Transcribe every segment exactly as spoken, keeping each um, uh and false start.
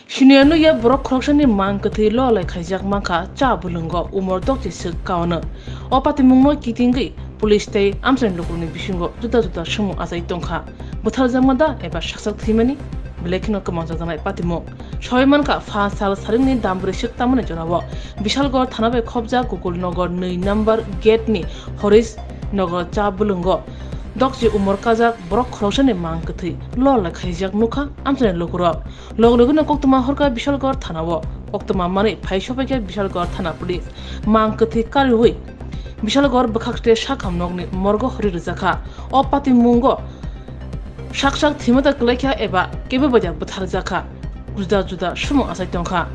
Siniya nuya borok khoroksani mang kwthwi lolai khaijak mankha cha bwlwngo umor dokchi swk kaono. O patimungno kitingwi police tei amchaini lukurokni bisingo juda juda swngmung achai tongkha. Bwtharjakma da eba saksak thwimani belai kheno kwmangjaknai patimung. Sawi mankha pha sal saringni dambri swk tamani jorao Bishalgarh thana bai khopjak Gokul Nagar nwi number gate ni Horish Nagar cha bwlwngo dokchi umor kajak borok khoroksani mang kwthwi lolai khaijak nukha amchaini lukurok. Log logino koktwma horkha Bishalgarh thanao. Koktwma manwi phai sophaikha Bishalgarh thana police. Mang kwthwi kariwi Bishalgarh bwkhakte sakham nokni morgo hori rwjakha. O patimungo sak sak thwimata kwlaikha eba kebo baida bwtharjakha. Juda juda sumung achai tongkha.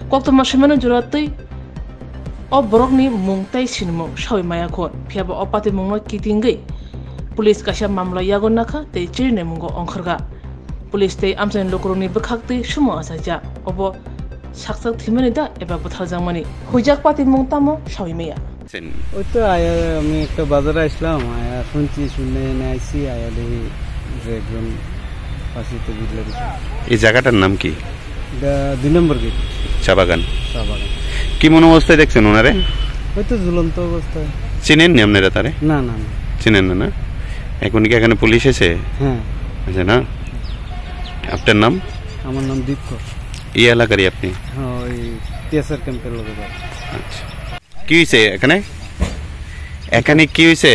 Koktwma swimani jora twi o borokni mung tei sinimung sawi maya khun. Phiyaba o patimungno kitingwi police kaisa mamla yago nakha tei chirinamungo ongkharkha. Police tei amchaini lukurokni bwkhaktwi sumo achaijak. Obo saksak thwimani da eba bwtharjakmani? Huijak patimung tamo sawi maya. Sen. ওই তো আয়া, আমি একটা বাজারে আসলাম, আয়া শুনছি, শুনে এনে আইসি, আয়া দেখি যে একজন ফাঁসিতে ঝুলে রয়েছে। এই জায়গাটার নাম কি? এটা দুই নম্বর গেট। চা বাগান। চা বাগান। কি মন অবস্থায় দেখছেন ওনারে? ওই তো ঝুলন্ত অবস্থায়। চিনেন নি আপনারা তারে? না, না, না। চিনেন না, না? এখন কি এখানে পুলিশ এসে? হ্যাঁ। আছে না? আপনার নাম? আমার নাম দীপ কর। এই এলাকারই আপনি? হ্যাঁ, ওই টিএসআর ক্যাম্পের লগে বাড়ি। আচ্ছা। কি হয়েছে এখানে? এখানে কি হয়েছে?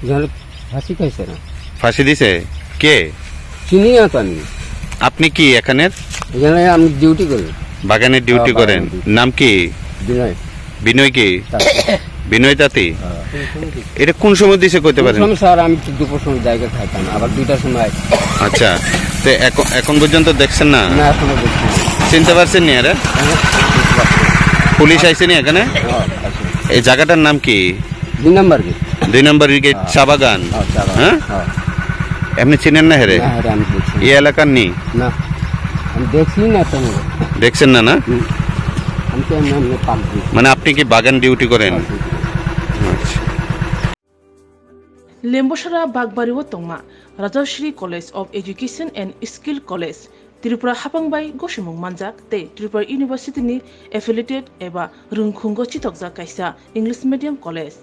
জানো, ফাঁসি খাইছে না। ফাঁসি দিছে? কে? চিনি না তো আমি। আপনি কি এখানের? এখানে আমি ডিউটি করি। বাগানের ডিউটি হ্যাঁ, করেন? বাগানের ডিউটি। নাম কি? বিনয়। বিনয় কি? তাঁতি। বিনয় তাঁতি? হ্যাঁ। এটা কোন সময় দিছে কইতে কোন পারেন? সময় স্যার, আমি তো দুপুর সময় জায়গা খাইতাম, আবার দুইটার সময়। আচ্ছা, তো এখন, এখন পর্যন্ত দেখছেন না? না, এখনো দেখছি না। চিনতে পারছেন নি এরা? হ্যাঁ, বুঝতে পারছি। পুলিশ আইছে নি এখানে? হ্যাঁ, আছে। এই জায়গাটার নাম কি? দুই নম্বর গেট। দুই নম্বর গেট হ্যাঁ। চা বাগান? হ্যাঁ, চা বাগান। হ্যাঁ? হ্যাঁ। এমনি চিনেন না হেরে? না, হেরে আমি দেখছি না। এই এলাকার নি? না, আমি দেখছি না তেমন। দেখছেন না, না? হুম। আমি তো এমনি, এমনি পাক দিই। মানে আপনি কি বাগান ডিউটি করেন? হ্যাঁ, ডিউটি করি। আচ্ছা। Lembosara Bagbari o tongma Rajashri College of Education and Skill College, Tripura hapang bai gosimung manjak tei Tripura University ni affiliated eba rwngkhungo chitokjak kaisa English medium college.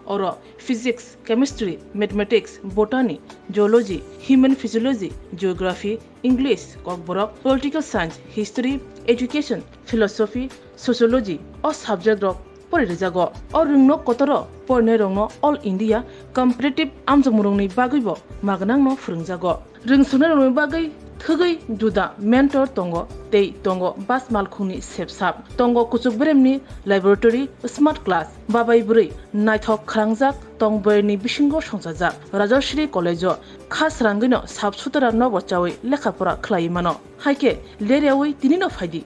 Oro Physics, Chemistry, Mathematics, Botany, Zoology, Human Physiology, Geography, English, Kokborok, Political Science, History, Education, Philosophy, Sociology o subject rok pori rwjago. O rwngno kotoro porinai rokno All India Competitive amjokmung rokni bagwi bo magnang no phwrwngjago. Rwngsoknai rokni bagwi thwgwi juda mentor tongo tei tongo bas malkhungni sepsap. Tongo kuchuk beremni laboratory, smart class, babai bwrwi naithok khwrangjak tong bwrwini bisingo songchajak. Rajashri College o kha srangwino sap sutara nobo chawi lekha pora khlaiwi mano. Haikhe leryawi tinino phaidi.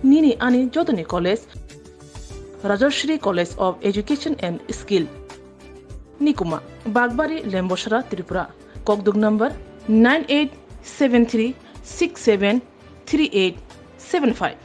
Nini ani jotoni college Rajashri College of Education and Skill. Nikuma, Bagbari, Lembosara, Tripura. Kokduk number nine eight seven three six seven three eight seven five.